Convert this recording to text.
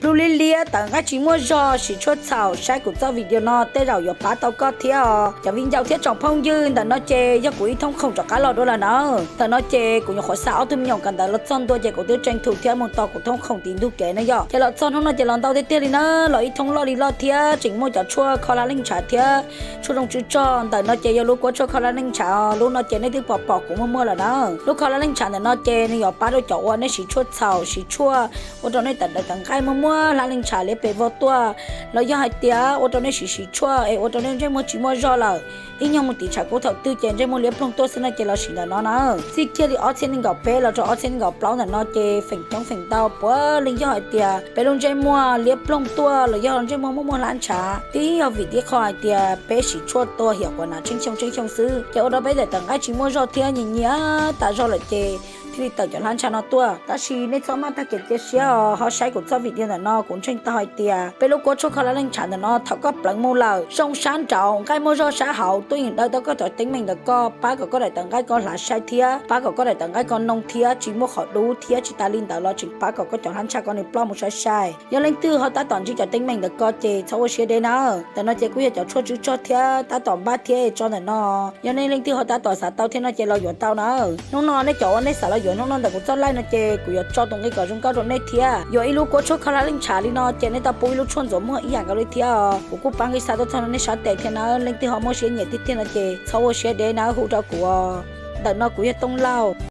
Lub liab liab tawv nqaij tsis muaj zog, siv tshuaj txhaum, saib kuv txoj video no tej zaum yuav pab tau koj thiab os. Cov viv ncaus thiab tsoom phooj ywg, ntawm no ces yog kuv ib thoob khoom rov qab los dua lawm na. Ntawm no ces kuv nyuam qhuav xa ob tug me nyuam kawm ntawv los txog ntua ces kuv twb tseem thum thiab mus tos kuv thoob khoom tim ntug kev na yom. Ces los txog hnub no ces los ntau tiag tiag li na, los ib thoob loj li loj thiab tseem muaj cov tshuaj kho hlab leej tshav thiab tshuaj zoo tsw tsog. Ntawm no ces yog lub kuab tshuaj kho hlab leej tshav, lub no ces nej twb pom pom kuv muaj muaj lawm na. Lub kho hlab leej tshav ntawm no ces nws yuav pab rau cov uas nej siv tshuaj txhaum, siv tshuaj ua rau nej tawv daim tawv nqaij muaj muaj hlab leej tshav liab pes vog tuaj, los yog hais tias ua rau nej siv siv tshuaj es ua rau nej ntsej muag tsis muaj zog lawm, ib nyuag mus tiv tshav kub thaum twg ces ntsej muag liab ploog tuaj xwb no ces los siv ntawm no na. Txij kiag li ob txhiab nees nkaum peb los rau ob txhiab nees nkaum plaub ntawm no ces feem coob feem ntau puav leej yog hais tias peb lub ntsej muag liab ploog tuaj los yog ntsej muag muaj muaj hlab ntshav, twb yog vim tib qho hais tias peb siv tshuaj tua hiam quas nas tseeb xyoo tseeb xyoo xwb ces ua rau peb daim tawv nqaij tsis muaj zog thiab nyias nyias tas zog lawm ces thiaj li tawm cov hlab ntshav no tuaj. Tab sis nej txhob maj tag kev cia siab os, ho saib kuv txoj video ntawm no kuv ntseeg tau hais tias peb lub kuab tshuaj kho hlab leej tshav ntawm no thaum koj pleev mus lawm zoo sab nraud, nqaij muaj zog sab hauv, tuaj yeem daws tau koj cov teeb meem ntawm koj, pab kom koj daim tawv nqaij koj hlav sai thiab pab kom koj daim tawv nqaij koj noo thiab tsis muaj qhov dub thiab tsis tas li ntawd los tseem pab kom koj cov hlab ntshav koj nws ploj mus sai sai. Yog leej twg ho tab tom ntsib cov teeb meem ntawm koj ces txhob ua siab deb na. Ntawm no ces kuj yog cov tshuaj tsw tsog thiab tab tom npaj thiab tso ntawm no. Yog nej leej twg ho tab tom xav tau thiab no ces los yuav tau na. Hnub no nej cov uas nej xav los yuav hnub no ntawm kuv txoj live no ces kuv yuav tso tus nqi kom zoo nkauj rau nej thiab. Yuav ib lub kuab tshuaj kho hlab leej tshav li no ces nej tau pub ib lub tshuaj ntxuav muag ib yam nkaus li thiab os. Kuv kuj pab nqi xa tuaj txog nej sab tes thiab na. Leej twg ho muaj siab nyiam tiag tiag no ces txhob ua siab deb na, hu rau kuv os. Ntawm no kuv yog Tooj Lauj.